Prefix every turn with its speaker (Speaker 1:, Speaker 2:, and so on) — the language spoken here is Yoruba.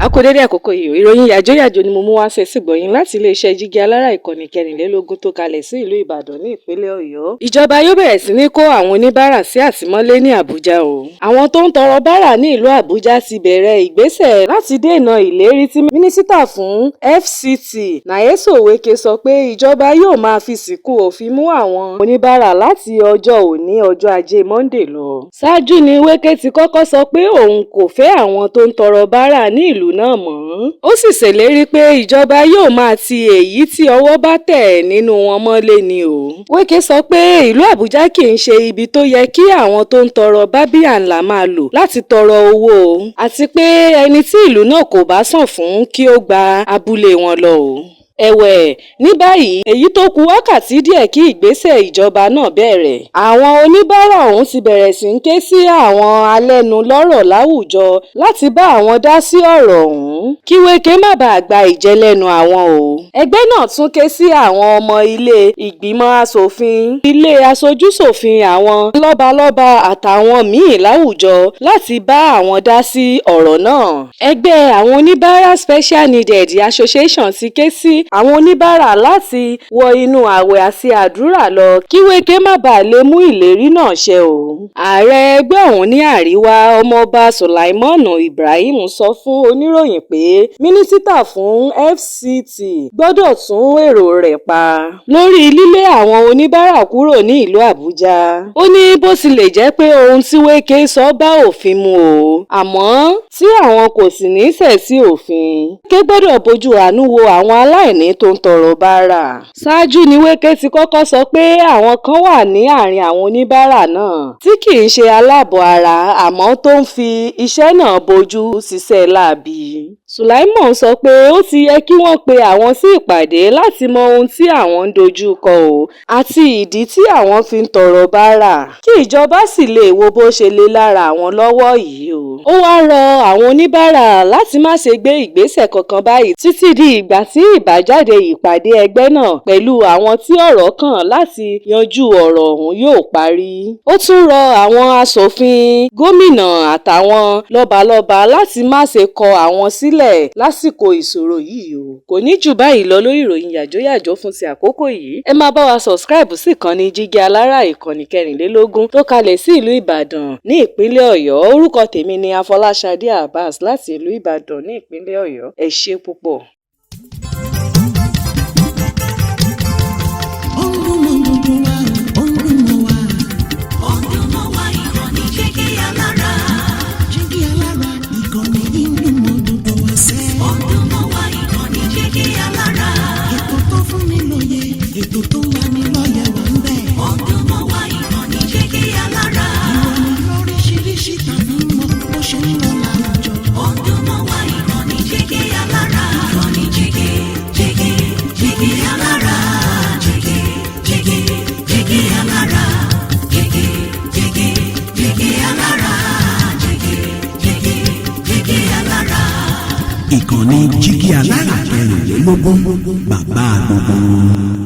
Speaker 1: A kú dédé àkókò yìí o. Ìròyìn yàjóyàjó ni mo mú wá sétígbọ̀ọ́ yín láti iléeṣẹ́ Jígí Alára, ìkànnì 24 tó kalẹ̀ sí ìlú Ìbàdàn ní ìpínlẹ̀ Ọ̀yọ́. Ìjọba yóò bẹ̀rẹ̀ sí ní kó àwọn oníbàárà sí àtìmọ́lé ní Àbújá o. Àwọn tó ń tọrọ bárà ní ìlú Àbújá ti bẹ̀rẹ̀ ìgbésẹ̀ láti dènà ìlérí tí mínísítà fún FCT Nyesom Wike sọ pé ìjọba yóò máa fi ṣìkún òfin mú àwọn oníbàárà láti ọjọ́ òní, ọjọ́ Ajé Monde lọ. Ṣáájú ni Wike ti kọ́kọ́ sọ pé òun kò fẹ́ àwọn tó ń tọrọ bárà ní ìlú náà mọ́, ó sì ṣèlérí pé ìjọba yóò máa ti èyí tí ọwọ́ bá tẹ̀ nínú wọn mọ́lé ni o. Wike sọ pé ìlú Àbújá kì í ṣe ibi tó yẹ kí àwọn tó ń tọrọ bábíàńlá máa lò láti tọrọ owó o, àti pé ẹni tí ìlú náà kò bá sàn fún kí ó gba abúlé wọn lọ o. Ẹ̀wẹ̀, ní báyìí, èyí tó ku wákàtí díẹ̀ kí ìgbésẹ̀ ìjọba náà bẹ̀rẹ̀, àwọn oníbàárà ọ̀hún ti bẹ̀rẹ̀ sí í ké sí àwọn alẹ́nulọ́rọ̀ láwùjọ láti bá àwọn dá sí ọ̀rọ̀ ọ̀hún kí Wike má bàa gba ìjẹ lẹ́nu àwọn o. Ẹgbẹ́ náà tún ké sí àwọn ọmọ ilé ìgbìmọ̀ asòfin, ilé aṣojúṣòfin, àwọn lọ́balọ́ba àtàwọn míín láwùjọ láti bá àwọn dá sí ọ̀rọ̀ náà. Ẹgbẹ́ àwọn oníbàárà Special Needed Association ti ké sí àwọn oníbàárà láti wọ inú ààwẹ̀ àti àdúrà lọ kí Wike má bàa lè mú ìlérí náà ṣẹ o. Ààrẹ ẹgbẹ́ ọ̀hún ní Àríwá, Ọmọọba Sulaimon Ibrahim, sọ fún oníròyìn pé mínísítà fún FCT gbọ́dọ̀ tún èrò rẹ̀ pa lórí lílé àwọn oníbàárà kúrò ní ìlú Àbújá. Ó ní bó tilẹ̀ jẹ́ pé ohun tí Wike sọ bá òfin mu o, àmọ́ tí àwọn kò sì ní í ṣẹ̀ sí òfin, Wike gbọ́dọ̀ bójú àánú wo àwọn aláìní tó ń tọrọ bárà. Ṣáájú ni Wike ti kọ́kọ́ sọ pé àwọn kan wà ní àárín àwọn oníbàárà náà tí kì í ṣe aláàbọ̀ ara, àmọ́ tó ń fi iṣẹ́ náà bojú ṣiṣẹ́ láabi. Sulaimon sọ pé ó ti yẹ kí wọ́n pe àwọn sí ìpàdé láti mọ ohun tí àwọn ń dojú kọ o àti ìdí tí àwọn fi ń tọrọ bárà, kí ìjọba sì lè wo bó ṣe lè lára àwọn lọ́wọ́ yìí o. Ó wáá rọ àwọn oníbàárà láti má ṣe gbé ìgbésẹ̀ kankan báyìí títí di ìgbà tí àbájáde ìpàdé ẹgbẹ́ náà pẹ̀lú àwọn tí ọ̀rọ̀ kàn láti yanjú ọ̀rọ̀ ọ̀hún yóò parí. Ó tún rọ àwọn aṣòfin, gómìnà àtàwọn lọ́balọ́ba láti má ṣe kọ àwọn sílẹ̀ lásìkò ìṣòro yìí o. Kò ní jù báyìí lọ lórí ìròyìn yàjóyàjó fún ti àkókò yìí. Ẹ máa bá wa subscribe sí ìkànnì Jígí Alára, ìkànnì 24 tó kalẹ̀ sí ìlú Ìbàdàn ní ìpínlẹ̀ Ọ̀yọ́. Orúkọ tèmi ni Afọláṣadé Abbas láti ìlú Ìbàdàn ní ìpínlẹ̀ Ọ̀yọ́. Ẹ ṣé púpọ̀.
Speaker 2: Ó ń dún mọ́ gbogbo wa, ó ń dún mọ́ wa.
Speaker 3: Ó ń dún mọ́ wa, ìkànnì Jígí Alára.
Speaker 2: Jígí Alára, ìkànnì yìí ń dún mọ́ gbogbo wa sẹ́.
Speaker 3: Ó ń dún mọ́ wa, ìkànnì Jígí Alára.
Speaker 2: Ètò tó fún ni lóye, ètò tó ń lani lọ́yẹ̀ wà ń bẹ̀.
Speaker 3: Ó ń dún mọ́ wa, ìkànnì Jígí Alára.
Speaker 2: Ìròyìn lóríṣiríṣi tàbí mọ bó ṣe ń lọ láwùjọ.
Speaker 3: Ó ń dún mọ́ wa, ìkànnì Jígí Alára. Ìkànnì Jígí, Jígí, Jígí Alára. Jígí, Jígí, Jígí Alára. Jígí, Jígí, Jígí Alára. Jígí, Jígí, Jígí Alára.
Speaker 4: Ìkànnì Jígí Alára 24, bàbá gbogbo wọn.